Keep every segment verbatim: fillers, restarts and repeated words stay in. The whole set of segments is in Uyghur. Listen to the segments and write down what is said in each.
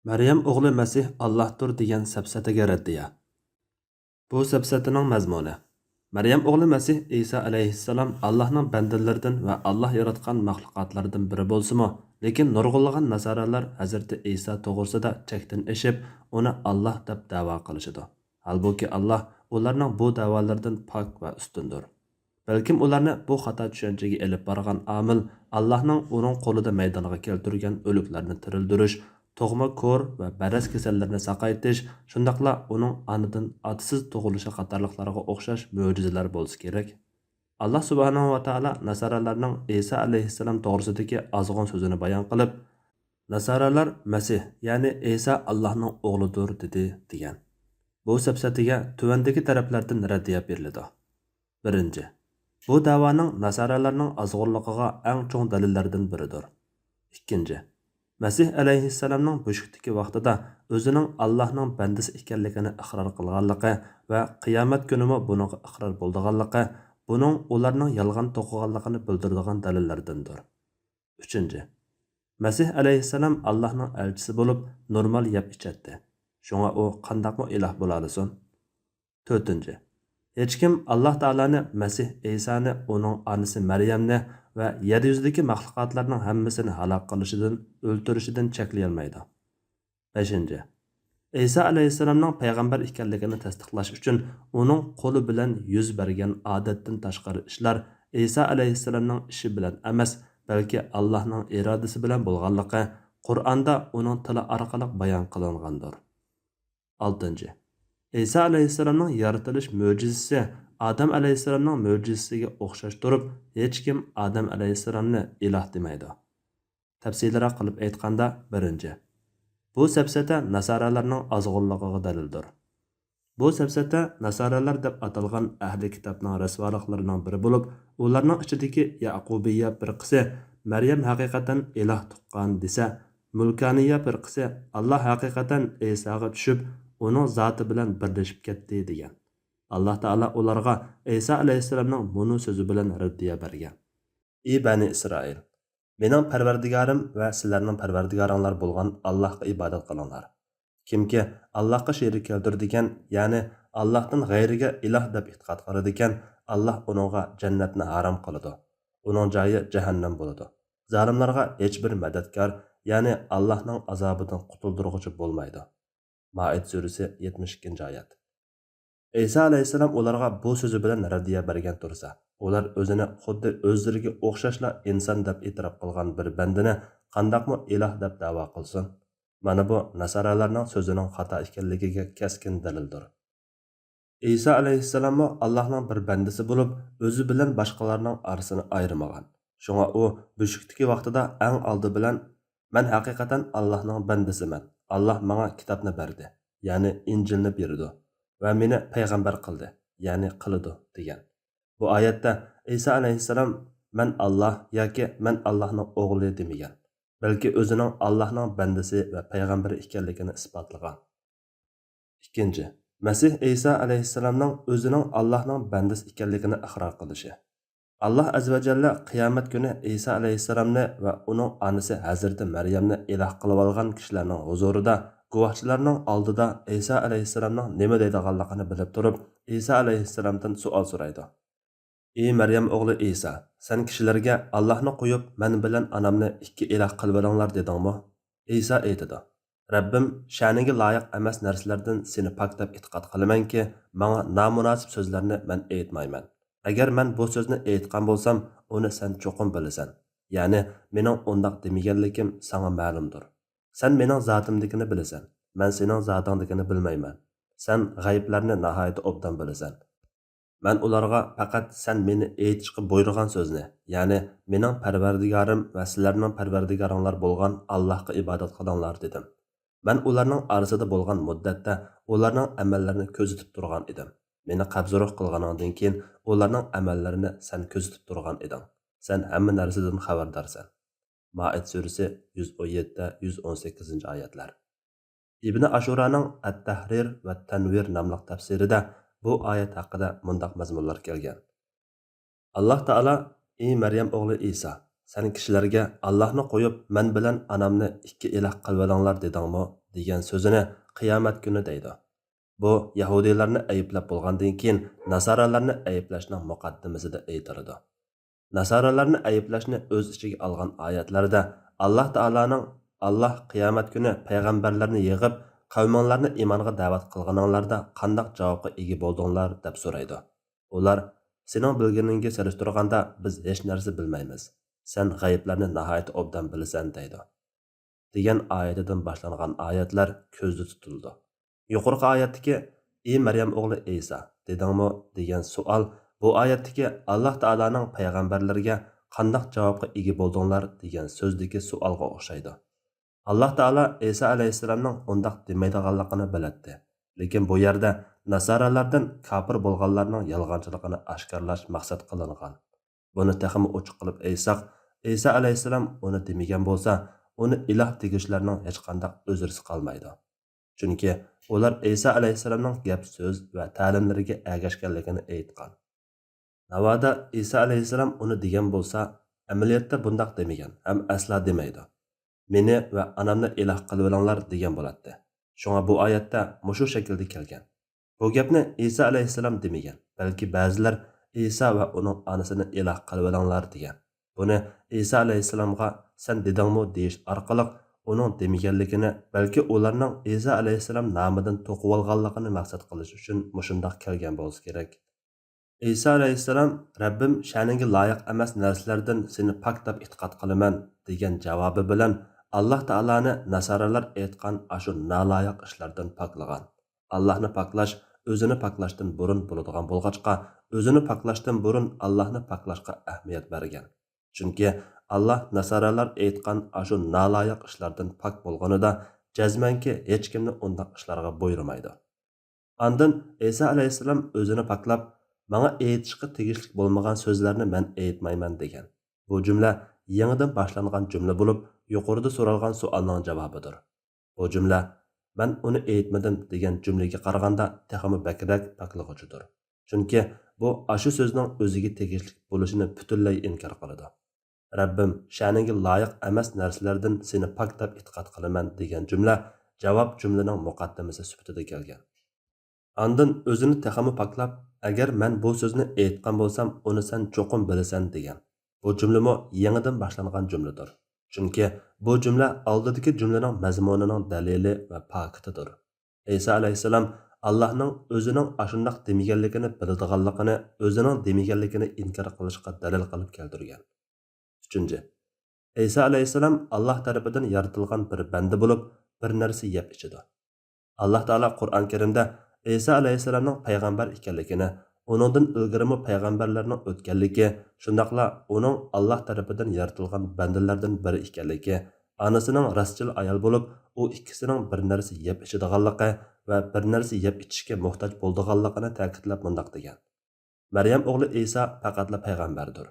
مەريەم ئوغلى مەسىھ ئاللاھتۇر دېگەن سەپسەتىگە رەددىيە. بۇ سەپسەتىنىڭ مەزمۇنى: مەريەم ئوغلى مەسىھ ئىسا ئەلەيھىسسالام ئاللاھنىڭ بەندىلىرىدىن ۋە ئاللاھ ياراتقان مەخلۇقاتلاردىن بىرى بولسىمۇ، لېكىن نۇرغۇنلىغان ناسارالار ھەزرىتى ئىسا توغرىسىدا چەكتىن ئېشىپ، ئۇنى ئاللاھ دەپ دەۋا قىلىشىدۇ. ھالبۇكى، ئاللاھ ئۇلارنىڭ بۇ دەۋالىرىدىن پاك ۋە ئۈستۈندۇر. بەلكىم ئۇلارنى بۇ خاتا چۈشەنچىگە ئېلىپ بارغان ئامىل ئاللاھنىڭ ئۇنىڭ قولىدا مەيدانغا كەلتۈرگەن ئۆلۈكلەرنى تىرىلدۈرۈش، تۇغما كور ۋە بەرەس كېسەللىرىنى ساقايتىش، شۇنداقلا ئۇنىڭ ئانىدىن ئاتىسىز تۇغۇلۇشى قاتارلىقلارغا ئوخشاش مۆجىزىلەر بولسا كېرەك. ئاللاھ سۇبھانەھۇ ۋە تائالا ناسارالارنىڭ ئىسا ئەلەيھىسسالام توغرىسىدىكى ئازغۇن سۆزىنى بايان قىلىپ، ناسارالار مەسىھ، يەنى ئىسا ئاللاھنىڭ ئوغلىدۇر دېدى، دېگەن. بۇ سەپسەتىگە تۆۋەندىكى تەرەپلەردىن رەددىيە بېرىلىدۇ. بىرىنچى، بۇ دەۋانىڭ ناسارالارنىڭ ئازغۇنلۇقىغا ئەڭ چوڭ دەلىللەردىن بىرىدۇر. ئىككىنچى، مەسىھ ئەلەيھىسسالامنىڭ بۆشۈكتىكى ۋاقتىدا ئۆزىنىڭ ئاللاھنىڭ بەندىسى ئىكەنلىكىنى ئىقرار قىلغانلىقى ۋە قىيامەت كۈنىمۇ بۇنىڭغا ئىقرار بولىدىغانلىقى، بۇنىڭ ئۇلارنىڭ يالغان توقۇغانلىقىنى بىلدۈرىدىغان دەلىللەردىندۇر. ئۈچىنچى، مەسىھ ئەلەيھىسسالام ئاللاھنىڭ ئەلچىسى بولۇپ، نورمال يەپ ئىچەتتى. شۇڭا ئۇ قانداقمۇ ئىلاھ بولالىسۇن؟ تۆتىنچى، ھېچكىم ئاللاھ تائالانى، مەسىھ ئەيسانى، ئۇنىڭ ئانىسى مەريەمنى ۋە يەر يۈزىدىكى مەخلۇقاتلارنىڭ ھەممىسىنى ھالاك قىلىشىدىن، ئۆلتۈرۈشىدىن چەكلىيەلمەيدۇ. بەشىنچى، ئەيسا ئەلەيھىسسالامنىڭ پەيغەمبەر ئىكەنلىكىنى تەستىقلاش ئۈچۈن ئۇنىڭ قولى بىلەن يۈز بەرگەن ئادەتتىن تاشقىرى ئىشلار ئەيسا ئەلەيھىسسالامنىڭ ئىشى بىلەن ئەمەس، بەلكى ئاللاھنىڭ ئىرادىسى بىلەن بولغانلىقى قۇرئاندا ئۇنىڭ تىلى ئارقىلىق بايان قىلىنغاندۇر. ئالتىنچى، ئەيسا ئەلەيھىسسالامنىڭ يارىتىلىش مۆجىزىسى ئادەم ئەلەيھىسسالامنىڭ مۆجىزىسىگە ئوخشاش تۇرۇپ، ھېچكىم ئادەم ئەلەيھىسسالامنى ئىلاھ دېمەيدۇ. تەپسىلىيراق قىلىپ ئېيتقاندا، بىرىنچى، بۇ سەپسەتە ناسارالارنىڭ ئازغۇنلۇقىغا دەلىلدۇر. بۇ سەپسەتە ناسارالار دەپ ئاتالغان ئەھلى كىتابنىڭ رەسۋالىقلىرىنىڭ بىرى بولۇپ، ئۇلارنىڭ ئىچىدىكى يەئقۇبىيە پىرقىسى مەريەم ھەقىقەتەن ئىلاھ تۇغقان دېسە، مۇلكانىيە پىرقىسى ئاللاھ ھەقىقەتەن ئەيساغا چۈشۈپ، ئۇنىڭ زاتى بىلەن بىرلىشىپ كەتتى دېگەن. ئاللاھ تائالا ئۇلارغا ئەيسا ئەلەيھىسسالامنىڭ مۇنۇ سۆزى بىلەن رەددىيە بەرگەن: ئى بەنى ئىسرائىل! مېنىڭ پەرۋەردىگارىم ۋە سىلەرنىڭ پەرۋەردىگارىڭلار بولغان ئاللاھقا ئىبادەت قىلىڭلار. كىمكى ئاللاھقا شېرىك كەلتۈرىدىكەن، يەنى ئاللاھتىن غەيرىگە ئىلاھ دەپ ئېتىقاد قىلىدىكەن، ئاللاھ ئۇنىڭغا جەننەتنى ھارام قىلىدۇ. ئۇنىڭ جايى جەھەننەم بولىدۇ. زالىملارغا ھېچبىر مەدەتكار، يەنى ئاللاھنىڭ ئازابىدىن قۇتۇلدۇرغۇچى بولمايدۇ. مائىدە سۈرىسى، يەتمىش ئىككىنچى ئايەت. ئەيسا ئەلەيھىسسالام ئۇلارغا بۇ سۆزى بىلەن رەددىيە بەرگەن تۇرسا، ئۇلار ئۆزىنى خۇددى ئۆزلىرىگە ئوخشاشلا ئىنسان دەپ ئېتىراپ قىلغان بىر بەندىنى قانداقمۇ ئىلاھ دەپ دەۋا قىلسۇن؟ مانا بۇ ناسارالارنىڭ سۆزىنىڭ خاتا ئىكەنلىكىگە كەسكىن دەلىلدۇر. ئەيسا ئەلەيھىسسالاممۇ ئاللاھنىڭ بىر بەندىسى بولۇپ، ئۆزى بىلەن باشقىلارنىڭ ئارىسىنى ئايرىمىغان. شۇڭا ئۇ بۆشۈكتىكى ۋاقتىدا ئەڭ ئالدى بىلەن، مەن ھەقىقەتەن ئاللاھنىڭ بەندىسىمەن. ئاللاھ ماڭا كىتابنى بەردى، يەنى ئىنجىلنى بېرىدۇ ۋە مېنى پەيغەمبەر قىلدى، يەنى قىلىدۇ، دېگەن. بۇ ئايەتتە ئەيسا ئەلەيھىسسالام مەن ئاللاھ ياكى مەن ئاللاھنىڭ ئوغلى دېمىگەن، بەلكى ئۆزىنىڭ ئاللاھنىڭ بەندىسى ۋە پەيغەمبىرى ئىكەنلىكىنى ئىسپاتلىغان. ئىككىنچى، مەسىھ ئەيسا ئەلەيھىسسالامنىڭ ئۆزىنىڭ ئاللاھنىڭ بەندىسى ئىكەنلىكىنى ئىقرار قىلىشى. ئاللاھ ئەززە ۋە جەللە قىيامەت كۈنى ئەيسا ئەلەيھىسسالامنى ۋە ئۇنىڭ ئانىسى ھەزرىتى مەريەمنى ئىلاھ قىلىۋالغان كىشىلەرنىڭ ھۇزۇرىدا، گۇۋاھچىلارنىڭ ئالدىدا ئەيسا ئەلەيھىسسالامنىڭ نېمە دەيدىغانلىقىنى بىلىپ تۇرۇپ، ئەيسا ئەلەيھىسسالامدىن سوئال سورايدۇ. ئى مەريەم ئوغلى ئەيسا، سەن كىشىلەرگە ئاللاھنى قويۇپ، مەن بىلەن ئانامنى ئىككى ئىلاھ قىلىۋېلىڭلار دېدىڭمۇ؟ ئەيسا ئېيتىدۇ، رەببىم، شەنىڭگە لايىق ئەمەس نەرسىلەردىن سېنى پاك دەپ ئېتىقاد قىلىمەنكى، ماڭا نامۇناسىپ سۆزلەرنى مەن ئېيتمايمەن. ئەگەر مەن بۇ سۆزنى ئېيتقان بولسام، ئۇنى سەن چوقۇم بىلىسەن. يەنى، مېنىڭ ئۇنداق دېمىگەنلىكىم ساڭا مەلۇمدۇر. سەن مېنىڭ زاتىمدىكىنى بىلىسەن، مەن سېنىڭ زاتىڭدىكىنى بىلمەيمەن. سەن غەيىبلەرنى ناھايىتى ئوبدان بىلىسەن. مەن ئۇلارغا پەقەت سەن مېنى ئېيتىشقا بۇيرۇغان سۆزنى، يەنى مېنىڭ پەرۋەردىگارىم ۋە سىلەرنىڭ پەرۋەردىگارىڭلار بولغان ئاللاھقا ئىبادەت قىلىڭلار دېدىم. مەن ئۇلارنىڭ ئارىسىدا بولغان مۇددەتتە ئۇلارنىڭ ئەمەللىرىنى كۆزىتىپ تۇرغان ئىدىم. مېنى قەبزى روھ قىلغىنىڭدىن كېيىن ئۇلارنىڭ ئەمەللىرىنى سەن كۆزىتىپ تۇرغان ئىدىڭ. سەن ھەممە نەرسىدىن خەۋەردارسەن. مائىدە سۈرىسى يۈز ئون يەتتە، يۈز ئون سەككىزىنچى ئايەتلەر. ئىبنى ئاشۇرانىڭ ئەت-تەھرىر ۋە تەنۋىر ناملىق تەپسىرىدە بۇ ئايەت ھەققىدە مۇنداق مەزمۇنلار كەلگەن. ئاللاھ تائالا، ئى مەريەم ئوغلى ئىسا، سەن كىشىلەرگە ئاللاھنى قويۇپ، مەن بىلەن ئانامنى ئىككى ئىلاھ قىلىۋېلىڭلار دېدىڭمۇ؟ دېگەن سۆزىنى قىيامەت كۈنى دەيدۇ. بۇ يەھۇدىيلارنى ئەيىبلەپ بولغاندىن كېيىن ناسارالارنى ئەيىبلەشنىڭ مۇقەددىمىسىدە ئېيتىلىدۇ. ناسارالارنى ئەيىبلەشنى ئۆز ئىچىگە ئالغان ئايەتلەردە ئاللاھ تائالانىڭ، ئاللاھ قىيامەت كۈنى پەيغەمبەرلەرنى يىغىپ، قەۋمىڭلارنى ئىمانغا دەۋەت قىلغىنىڭلاردا قانداق جاۋابقا ئىگە بولدۇڭلار؟ دەپ سورايدۇ. ئۇلار، سېنىڭ بىلگىنىڭگە سېلىشتۇرغاندا بىز ھېچ نەرسە بىلمەيمىز. سەن غەيىبلەرنى ناھايىتى ئوبدان بىلىسەن، دەيدۇ. دېگەن ئايىتىدىن باشلانغان ئايەتلەر كۆزدە تۇتۇلىدۇ. يۇقىرىقى ئايەتتىكى، ئى مەريەم ئوغلى ئەيسا، دېدىڭمۇ؟ دېگەن سوئال بۇ ئايەتتىكى ئاللاھ تائالانىڭ پەيغەمبەرلىرىگە قانداق جاۋابقا ئىگە بولدۇڭلار؟ دېگەن سۆزدىكى سوئالغا ئوخشايدۇ. ئاللاھ تائالا ئەيسا ئەلەيھىسسالامنىڭ ئۇنداق دېمەيدىغانلىقىنى بىلەتتى. لېكىن بۇ يەردە ناسارالاردىن كاپىر بولغانلارنىڭ يالغانچىلىقىنى ئاشكارىلاش مەقسەت قىلىنغان. بۇنى تېخىمۇ ئوچۇق قىلىپ ئېيتساق، ئەيسا ئەلەيھىسسالام ئۇنى دېمىگەن بولسا، ئۇنى ئىلاھ دېگۈچىلەرنىڭ ھېچقانداق ئۆزرىسى قالمايدۇ. چۈنكى ئۇلار ئەيسا ئەلەيھىسسالامنىڭ گەپ سۆز ۋە تەلىملىرىگە ئەگەشكەنلىكىنى ئېيتقان. ناۋادا ئەيسا ئەلەيھىسسالام ئۇنى دېگەن بولسا، ئەمەلىيەتتە بۇنداق دېمىگەن ھەم ئەسلا دېمەيدۇ. مېنى ۋە ئانامنى ئىلاھ قىلىۋېلىڭلار دېگەن بولاتتى. شۇڭا بۇ ئايەتتە مۇشۇ شەكىلدە كەلگەن. بۇ گەپنى ئەيسا ئەلەيھىسسالام دېمىگەن، بەلكى بەزىلەر ئەيسا ۋە ئۇنىڭ ئانىسىنى ئىلاھ قىلىۋېلىڭلار دېگەن. بۇنى ئەيسا ئەلەيھىسسالامغا سەن دېدىڭمۇ دېيىش ئارقىلىق ئۇنىڭ دېمىگەنلىكىنى، بەلكى ئۇلارنىڭ ئەيسا ئەلەيھىسسالام نامىدىن توقۇۋالغانلىقىنى مەقسەت قىلىش ئۈچۈن مۇشۇنداق كەلگەن بولسا كېرەك. ئەيسا ئەلەيھىسسالام، رەببىم، شەنىڭگە لايىق ئەمەس نەرسىلەردىن سېنى پاك دەپ ئېتىقاد قىلىمەن، دېگەن جاۋابى بىلەن ئاللاھ تائالانى ناسارالار ئېيتقان ئاشۇ نالايىق ئىشلاردىن پاكلىغان. ئاللاھنى پاكلاش ئۆزىنى پاكلاشتىن بۇرۇن بولىدىغان بولغاچقا، ئۆزىنى پاكلاشتىن بۇرۇن ئاللاھنى پاكلاشقا ئەھمىيەت بەرگەن. چۈنكى ئاللاھ ناسارالار ئېيتقان ئاشۇ نالايىق ئىشلاردىن پاك بولغىنىدا، جەزمەنكى ھېچكىمنى ئۇنداق ئىشلارغا بۇيرۇمايدۇ. ئاندىن ئەيسا ئەلەيھىسسالام ئۆزىنى پاكلاپ، ماڭا ئېيتىشقا تېگىشلىك بولمىغان سۆزلەرنى مەن ئېيتمايمەن، دېگەن. بۇ جۈملە يېڭىدىن باشلانغان جۈملە بولۇپ، يۇقىرىدا سورالغان سوئالنىڭ جاۋابىدۇر. بۇ جۈملە مەن ئۇنى ئېيتمىدىم دېگەن جۈملىگە قارىغاندا تېخىمۇ بەكرەك پاكلىغۇچىدۇر. چۈنكى بۇ ئاشۇ سۆزنىڭ ئۆزىگە تېگىشلىك بولۇشىنى پۈتۈنلەي ئىنكار قىلىدۇ. رەببىم، شەنىڭگە لايىق ئەمەس نەرسىلەردىن سېنى پاك دەپ ئېتىقاد قىلىمەن دېگەن جۈملە جاۋاب جۈملىنىڭ مۇقەددىمىسى سۈپىتىدە كەلگەن. ئاندىن ئۆزىنى تېخىمۇ پاكلاپ، ئەگەر مەن بۇ سۆزنى ئېيتقان بولسام، ئۇنى سەن چوقۇم بىلىسەن، دېگەن. بۇ جۈملىمۇ يېڭىدىن باشلانغان جۈملىدۇر. چۈنكى بۇ جۈملە ئالدىدىكى جۈملىنىڭ مەزمۇنىنىڭ دەلىلى ۋە پاكىتىدۇر. ئەيسا ئەلەيھىسسالام ئاللاھنىڭ ئۆزىنىڭ ئاشۇنداق دېمىگەنلىكىنى بىلىدىغانلىقىنى ئۆزىنىڭ دېمىگەنلىكىنى ئىنكار قىلىشقا دەلىل قىلىپ كەلتۈرگەن. ئۈچىنچى، ئەيسا ئەلەيھىسسالام ئاللاھ تەرىپىدىن يارىتىلغان بىر بەندە بولۇپ، بىر نەرسە يەپ ئىچىدۇ. ئاللاھ تائالا قۇرئان كەرىمدە ئەيسا ئەلەيھىسسالامنىڭ پەيغەمبەر ئىكەنلىكىنى، ئۇنىڭدىن ئىلگىرىمۇ پەيغەمبەرلەرنىڭ ئۆتكەنلىكى، شۇنداقلا ئۇنىڭ ئاللاھ تەرىپىدىن يارىتىلغان بەندىلەردىن بىرى ئىكەنلىكى، ئانىسىنىڭ راستچىل ئايال بولۇپ، ئۇ ئىككىسىنىڭ بىر نەرسە يەپ ئىچىدىغانلىقى ۋە بىر نەرسە يەپ ئىچىشكە موھتاج بولىدىغانلىقىنى تەكىتلەپ مۇنداق دېگەن: مەريەم ئوغلى ئەيسا پەقەتلا پەيغەمبەردۇر.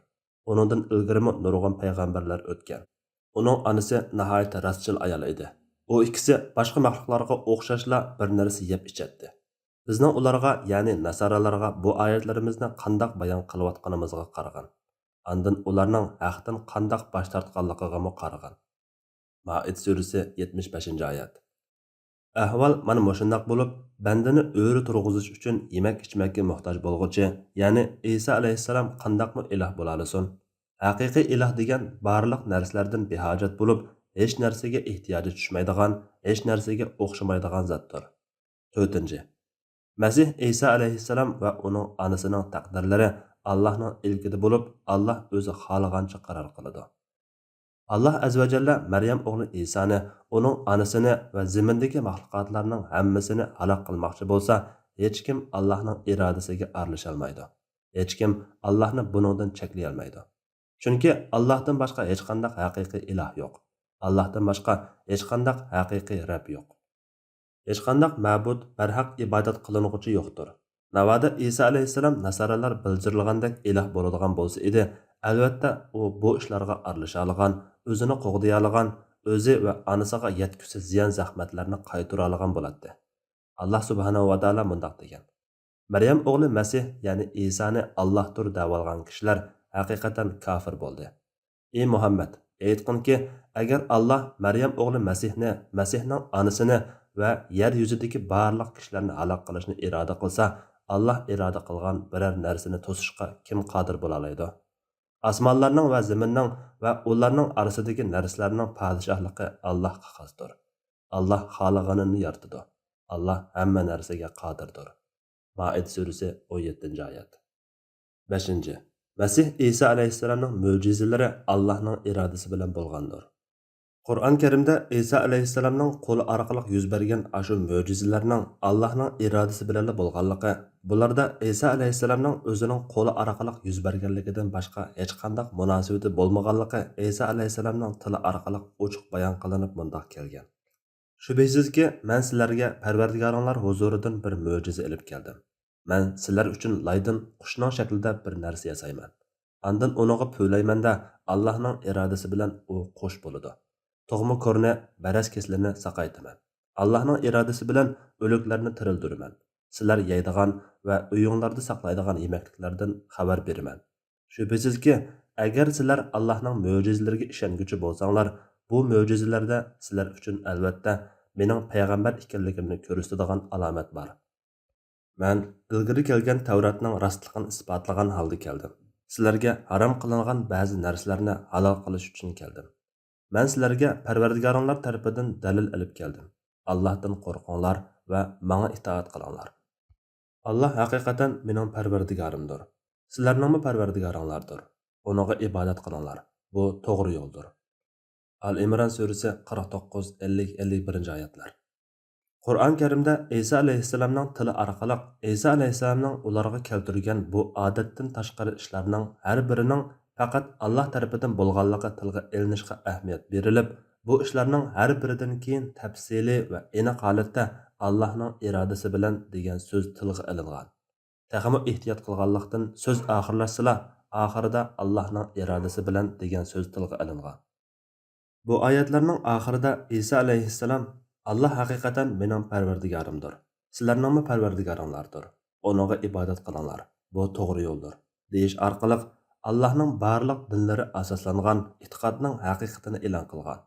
ئۇنىڭدىن ئىلگىرىمۇ نۇرغۇن پەيغەمبەرلەر ئۆتكەن. ئۇنىڭ ئانىسى ناھايىتى راستچىل ئايال ئىدى. ئۇ ئىككىسى باشقا مەخلۇقلارغا ئوخشاشلا بىر نەرسە يەپ ئىچەتتى. بىزنىڭ ئۇلارغا، يەنى ناسارالارغا بۇ ئايەتلىرىمىزنى قانداق بايان قىلىۋاتقىنىمىزغا قارىغىن. ئاندىن ئۇلارنىڭ ھەقتىن قانداق باش تارتقانلىقىغىمۇ قارىغىن. مائىدە سۈرىسى، يەتمىش بەشىنچى ئايەت. ئەھۋال مانا مۇشۇنداق بولۇپ، بەندىنى ئۆرە تۇرغۇزۇش ئۈچۈن يېمەك-ئىچمەككە موھتاج بولغۇچى، يەنى ئەيسا ئەلەيھىسسالام قانداقمۇ ئىلاھ بولالىسۇن؟ ھەقىقىي ئىلاھ دېگەن بارلىق نەرسىلەردىن بىھاجەت بولۇپ، ھېچ نەرسىگە ئېھتىياجى چۈشمەيدىغان، ھېچ نەرسىگە ئوخشىمايدىغان زاتتۇر. تۆتىنچى، مەسىھ ئەيسا ئەلەيھىسسالام ۋە ئۇنىڭ ئانىسىنىڭ تەقدىرلىرى ئاللاھنىڭ ئىلكىدە بولۇپ، ئاللاھ ئۆزى خالىغانچە قارار قىلىدۇ. ئاللاھ ئەززە ۋە جەللە مەريەم ئوغلى ئەيسانى، ئۇنىڭ ئانىسىنى ۋە زېمىندىكى مەخلۇقاتلارنىڭ ھەممىسىنى ھالاك قىلماقچى بولسا، ھېچكىم ئاللاھنىڭ ئىرادىسىگە ئارىلىشالمايدۇ. ھېچكىم ئاللاھنى بۇنىڭدىن چەكلىيەلمەيدۇ. چۈنكى ئاللاھتىن باشقا ھېچقانداق ھەقىقىي ئىلاھ يوق. ئاللاھتىن باشقا ھېچقانداق ھەقىقىي رەب يوق. ھېچقانداق مەبۇد، بەرھەق ئىبادەت قىلىنغۇچى يوقتۇر. ناۋادا ئەيسا ئەلەيھىسسالام ناسارالار بىلجىرلىغاندەك ئىلاھ بولىدىغان بولسا ئىدى، ئەلۋەتتە ئۇ بۇ ئىشلارغا ئارىلىشالىغان، ئۆزىنى قوغدىيالىغان، ئۆزى ۋە ئانىسىغا يەتكۈسىز زىيان زەخمەتلەرنى قايتۇرالىغان بولاتتى. ئاللاھ سۇبھانەھۇ ۋە تائالا مۇنداق دېگەن: مەريەم ئوغلى مەسىھ، يەنى ئەيسانى ئاللاھتۇر دەۋالغان كىشىلەر ھەقىقەتەن كافىر بولدى. ئى مۇھەممەد، ئېيتقىنكى، ئەگەر ئاللاھ مەريەم ئوغلى مەسىھنى، مەسىھنىڭ ئانىسىنى ۋە يەر يۈزىدىكى بارلىق كىشىلەرنى ھالاك قىلىشنى ئىرادە قىلسا، ئاللاھ ئىرادە قىلغان بىرەر نەرسىنى توسۇشقا كىم قادىر بولالايدۇ؟ ئاسمانلارنىڭ ۋە زېمىننىڭ ۋە ئۇلارنىڭ ئارىسىدىكى نەرسىلەرنىڭ پادىشاھلىقى ئاللاھقا خاستۇر. ئاللاھ خالىغىنىنى يارىتىدۇ. ئاللاھ ھەممە نەرسىگە قادىردۇر. مائىدە سۈرىسى، ئون يەتتىنچى ئايەت. بەشىنچى، مەسىھ ئىسا ئەلەيھىسسالامنىڭ مۆجىزىلىرى ئاللاھنىڭ ئىرادىسى بىلەن بولغاندۇر. قۇرئان كەرىمدە ئىسا ئەلەيھىسسالامنىڭ قولى ئارقىلىق يۈز بەرگەن ئاشۇ مۆجىزىلەرنىڭ ئاللاھنىڭ ئىرادىسى بىلەنلا بولغانلىقى، بۇلاردا ئىسا ئەلەيھىسسالامنىڭ ئۆزىنىڭ قولى ئارقىلىق يۈز بەرگەنلىكىدىن باشقا ھېچقانداق مۇناسىۋىتى بولمىغانلىقى ئىسا ئەلەيھىسسالامنىڭ تىلى ئارقىلىق ئوچۇق بايان قىلىنىپ مۇنداق كەلگەن: شۈبھىسىزكى، مەن سىلەرگە پەرۋەردىگارىڭلار ھۇزۇرىدىن بىر مۆجىزە ئېلىپ كەلدىم. مەن سىلەر ئۈچۈن لايدىن قۇشنىڭ شەكلىدە بىر نەرسە ياسايمەن. ئاندىن ئۇنىڭغا پۈۋلەيمەن-دە، ئاللاھنىڭ ئىرادىسى بىلەن ئۇ قۇش بولىدۇ. تۇغما كورنى، بەرەس كېسىلىنى ساقايتىمەن. ئاللاھنىڭ ئىرادىسى بىلەن ئۆلۈكلەرنى تىرىلدۈرىمەن. سىلەر يەيدىغان ۋە ئۆيۈڭلاردا ساقلايدىغان يېمەكلىكلەردىن خەۋەر بېرىمەن. شۈبھىسىزكى، ئەگەر سىلەر ئاللاھنىڭ مۆجىزىلىرىگە ئىشەنگۈچى بولساڭلار، بۇ مۆجىزىلەردە سىلەر ئۈچۈن ئەلۋەتتە مېنىڭ پەيغەمبەر ئىكەنلىكىمنى كۆرسىتىدىغان ئالامەت بار. مەن ئىلگىرى كەلگەن تەۋراتنىڭ راستلىقىنى ئىسپاتلىغان ھالدا كەلدىم. سىلەرگە ھارام قىلىنغان بەزى نەرسىلەرنى ھالال قىلىش ئۈچۈن كەلدىم. مەن سىلەرگە پەرۋەردىگارىڭلار تەرىپىدىن دەلىل ئېلىپ كەلدىم. ئاللاھتىن قورقۇڭلار ۋە ماڭا ئىتائەت قىلىڭلار. ئاللاھ ھەقىقەتەن مېنىڭ پەرۋەردىگارىمدۇر. سىلەرنىڭمۇ پەرۋەردىگارىڭلاردۇر. ئۇنىڭغا ئىبادەت قىلىڭلار. بۇ توغرا يولدۇر. ئال ئىمران سۈرىسى، قىرىق توققۇز، ئەللىك، ئەللىك بىرىنچى ئايەتلەر. قۇرئان كەرىمدە ئىسا ئەلەيھىسسالامنىڭ تىلى ئارقىلىق ئىسا ئەلەيھىسسالامنىڭ ئۇلارغا كەلتۈرگەن بۇ ئادەتتىن تاشقىرى ئىشلارنىڭ ھەر بىرىنىڭ پەقەت ئاللاھ تەرىپىدىن بولغانلىقى تىلغا ئېلىنىشقا ئەھمىيەت بېرىلىپ، بۇ ئىشلارنىڭ ھەر بىرىدىن كېيىن تەپسىلىي ۋە ئېنىق ھالەتتە ئاللاھنىڭ ئىرادىسى بىلەن دېگەن سۆز تىلغا ئېلىنغان. تېخىمۇ ئېھتىيات قىلغانلىقتىن سۆز ئاخىرلاشسىلا، ئاخىرىدا ئاللاھنىڭ ئىرادىسى بىلەن دېگەن سۆز تىلغا ئېلىنغان. بۇ ئايەتلەرنىڭ ئاخىرىدا ئىسا ئەلەيھىسسالام، ئاللاھ ھەقىقەتەن مېنىڭ پەرۋەردىگارىمدۇر، سىلەرنىڭمۇ پەرۋەردىگارىڭلاردۇر، ئۇنىڭغا ئىبادەت قىلىڭلار، بۇ توغرا يولدۇر، دېيىش ئارقىلىق ئاللاھنىڭ بارلىق دىنلىرى ئاساسلانغان ئېتىقادنىڭ ھەقىقىتىنى ئېلان قىلغان.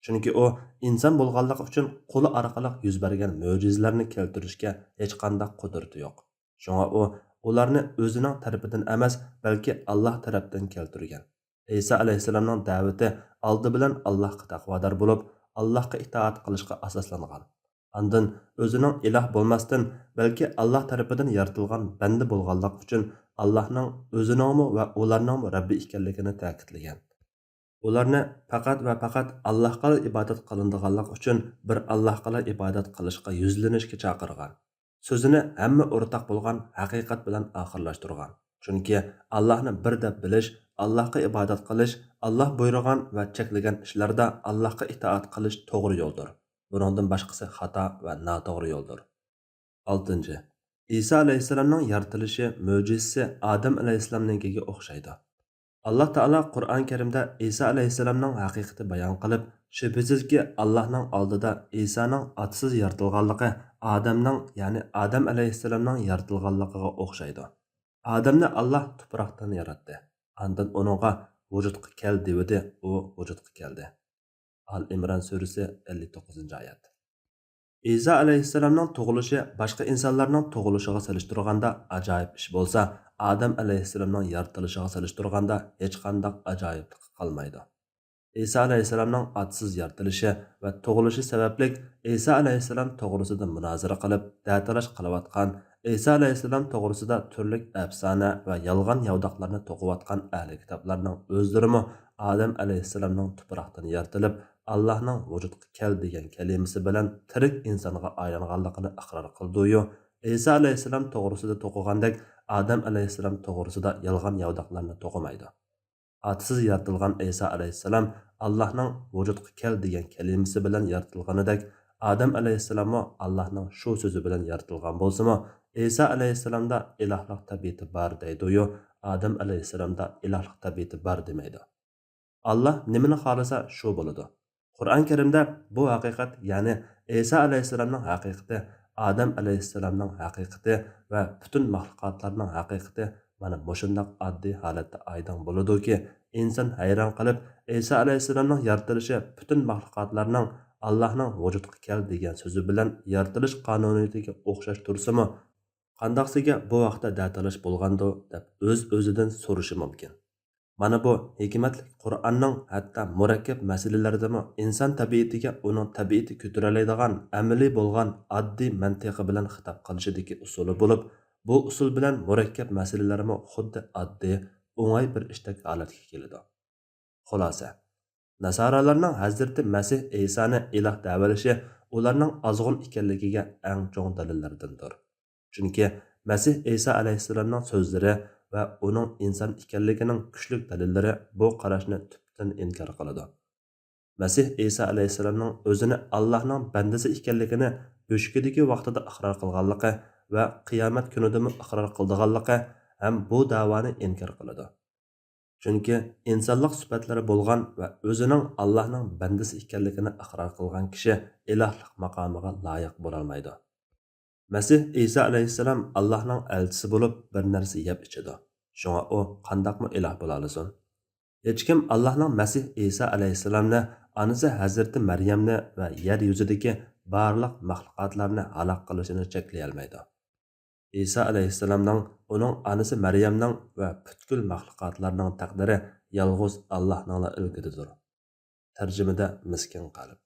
چۈنكى ئۇ ئىنسان بولغانلىقى ئۈچۈن قولى ئارقىلىق يۈز بەرگەن مۆجىزىلەرنى كەلتۈرۈشكە ھېچقانداق قۇدرىتى يوق. شۇڭا ئۇ ئۇلارنى ئۆزىنىڭ تەرىپىدىن ئەمەس، بەلكى ئاللاھ تەرەپتىن كەلتۈرگەن. ئىسا ئەلەيھىسسالامنىڭ دەۋىتى ئالدى بىلەن ئاللاھقا تەقۋادار بولۇپ، ئاللاھقا ئىتائەت قىلىشقا ئاساسلانغان. ئاندىن ئۆزىنىڭ ئىلاھ بولماستىن، بەلكى ئاللاھ تەرىپىدىن يارىتىلغان بەندە بولغانلىقى ئۈچۈن ئاللاھنىڭ ئۆزىنىڭمۇ ۋە ئۇلارنىڭمۇ رەببى ئىكەنلىكىنى تەكىتلىگەن. ئۇلارنى پەقەت ۋە پەقەت ئاللاھقىلا ئىبادەت قىلىنىدىغانلىقى ئۈچۈن بىر ئاللاھقىلا ئىبادەت قىلىشقا يۈزلىنىشكە چاقىرغان. سۆزىنى ھەممە ئورتاق بولغان ھەقىقەت بىلەن ئاخىرلاشتۇرغان. چۈنكى ئاللاھنى بىر دەپ بىلىش، ئاللاھقا ئىبادەت قىلىش، ئاللاھ بۇيرۇغان ۋە چەكلىگەن ئىشلاردا ئاللاھقا ئىتائەت قىلىش توغرا يولدۇر. بۇنىڭدىن باشقىسى خاتا ۋە ناتوغرا يولدۇر. ئالتىنچى، ئىسا ئەلەيھىسسالامنىڭ يارىتىلىشى مۆجىزىسى ئادەم ئەلەيھىسسالامنىڭكىگە ئوخشايدۇ. ئاللاھ تائالا قۇرئان كەرىمدە ئىسا ئەلەيھىسسالامنىڭ ھەقىقىتى بايان قىلىپ، شۈبھىسىزكى، ئاللاھنىڭ ئالدىدا ئىسانىڭ ئاتىسىز يارىتىلغانلىقى ئادەمنىڭ، يەنى ئادەم ئەلەيھىسسالامنىڭ يارىتىلغانلىقىغا ئوخشايدۇ. ئادەمنى ئاللاھ تۇپراقتىن ياراتتى. ئاندىن ئۇنىڭغا ۋۇجۇدقا كەل دېۋىدى، ئۇ ۋۇجۇدقا كەلدى. ئال ئىمران سۈرىسى، ئەللىك توققۇزىنچى ئايەت. ئىسا ئەلەيھىسسالامنىڭ تۇغۇلۇشى باشقا ئىنسانلارنىڭ تۇغۇلۇشىغا سېلىشتۇرغاندا ئاجايىپ ئىش بولسا، ئادەم ئەلەيھىسسالامنىڭ يارىتىلىشىغا سېلىشتۇرغاندا ھېچقانداق ئاجايىپلىقى قالمايدۇ. ئىسا ئەلەيھىسسالامنىڭ ئاتىسىز يارىتىلىشى ۋە تۇغۇلۇشى سەۋەبلىك ئىسا ئەلەيھىسسالام توغرىسىدا مۇنازىرە قىلىپ، دەتالاش قىلىۋاتقان، ئىسا ئەلەيھىسسالام توغرىسىدا تۈرلۈك ئەپسانە ۋە يالغان ياۋىداقلارنى توقۇۋاتقان ئەھلى كىتابلارنىڭ ئۆزلىرىمۇ ئادەم ئەلەيھىسسالامنىڭ تۇپراقتىن يارىتىلىپ، ئاللاھنىڭ ۋۇجۇدقا كەل دېگەن كەلىمىسى بىلەن تىرىك ئىنسانغا ئايلانغانلىقىنى ئىقرار قىلىدۇيۇ، ئىسا ئەلەيھىسسالام توغرىسىدا توقۇغاندەك ئادەم ئەلەيھىسسالام توغرىسىدا يالغان ياۋىداقلارنى توقۇمايدۇ. ئاتىسىز يارىتىلغان ئىسا ئەلەيھىسسالام ئاللاھنىڭ ۋۇجۇدقا كەل دېگەن كەلىمىسى بىلەن يارىتىلغىنىدەك، ئادەم ئەلەيھىسسالاممۇ ئاللاھنىڭ شۇ سۆزى بىلەن يارىتىلغان بولسىمۇ، ئىسا ئەلەيھىسسالامدا ئىلاھلىق تەبىئىتى بار دەيدۇيۇ، ئادەم ئەلەيھىسسالامدا ئىلاھلىق تەبىئىتى بار دېمەيدۇ. ئاللاھ نېمىنى خالىسا، شۇ بولىدۇ. قۇرئان كەرىمدە بۇ ھەقىقەت، يەنى ئىسا ئەلەيھىسسالامنىڭ ھەقىقىتى، ئادەم ئەلەيھىسسالامنىڭ ھەقىقىتى ۋە پۈتۈن مەخلۇقاتلارنىڭ ھەقىقىتى مانا مۇشۇنداق ئاددىي ھالەتتە ئايدىڭ بولىدۇكى، ئىنسان ھەيران قېلىپ، ئەيسا ئەلەيھىسسالامنىڭ يارىتىلىشى پۈتۈن مەخلۇقاتلارنىڭ «ئاللاھنىڭ ۋۇجۇدقا كەل» دېگەن سۆزى بىلەن يارىتىلىش قانۇنىيىتىگە ئوخشاش تۇرسىمۇ، قانداقسىگە بۇ ھەقتە دەتالىش بولغاندۇ دەپ ئۆز-ئۆزىدىن سورىشى مۇمكىن. مانا بۇ ھېكمەتلىك قۇرئاننىڭ ھەتتا مۇرەككەپ مەسىلىلەردىمۇ ئىنسان تەبىئىتىگە ئۇنىڭ تەبىئىتى كۆتۈرەلەيدىغان ئەمەلىي بولغان ئاددىي مەنتىقى بىلەن خىتاب قىلىشىدىكى ئۇسۇلى بولۇپ، بۇ ئۇسۇل بىلەن مۇرەككەپ مەسىلىلەرمۇ خۇددى ئاددىي، ئوڭاي بىر ئىشتەك ھالەتكە كېلىدۇ. خۇلاسە، ناسارالارنىڭ ھەزرىتى مەسىھ ئەيسانى ئىلاھ دەۋېلىشى ئۇلارنىڭ ئازغۇن ئىكەنلىكىگە ئەڭ چوڭ دەلىللەردىندۇر. چۈنكى مەسىھ ئەيسا ئەلەيھىسسالامنىڭ سۆزلىرى ۋە ئۇنىڭ ئىنسان ئىكەنلىكىنىڭ كۈچلۈك دەلىللىرى بۇ قاراشنى تۈپتىن ئىنكار قىلىدۇ. مەسىھ ئەيسا ئەلەيھىسسالامنىڭ ئۆزىنى ئاللاھنىڭ بەندىسى ئىكەنلىكىنى بۆشۈكىدىكى ۋاقتىدا ئىقرار قىلغانلىقى ۋە قىيامەت كۈنىدىمۇ ئىقرار قىلىدىغانلىقى ھەم بۇ دەۋانى ئىنكار قىلىدۇ. چۈنكى ئىنسانلىق سۈپەتلىرى بولغان ۋە ئۆزىنىڭ ئاللاھنىڭ بەندىسى ئىكەنلىكىنى ئىقرار قىلغان كىشى ئىلاھلىق ماقامىغا لايىق بولالمايدۇ. مەسىھ ئەيسا ئەلەيھىسسالام ئاللاھنىڭ ئەلچىسى بولۇپ، بىر نەرسە يەپ ئىچىدۇ. شۇڭا ئۇ قانداقمۇ ئىلاھ بولالىسۇن؟ ھېچكىم ئاللاھنىڭ مەسىھ ئەيسا ئەلەيھىسسالامنى، ئانىسى ھەزرىتى مەريەمنى ۋە يەر يۈزىدىكى بارلىق مەخلۇقاتلارنى ھالاك قىلىشىنى چەكلىيەلمەيدۇ. ئەيسا ئەلەيھىسسالامنىڭ، ئۇنىڭ ئانىسى مەريەمنىڭ ۋە پۈتكۈل مەخلۇقاتلارنىڭ تەقدىرى يالغۇز ئاللاھنىڭلا ئىلكىدىدۇر. تەرجىمىدە مىسكىن قەلب.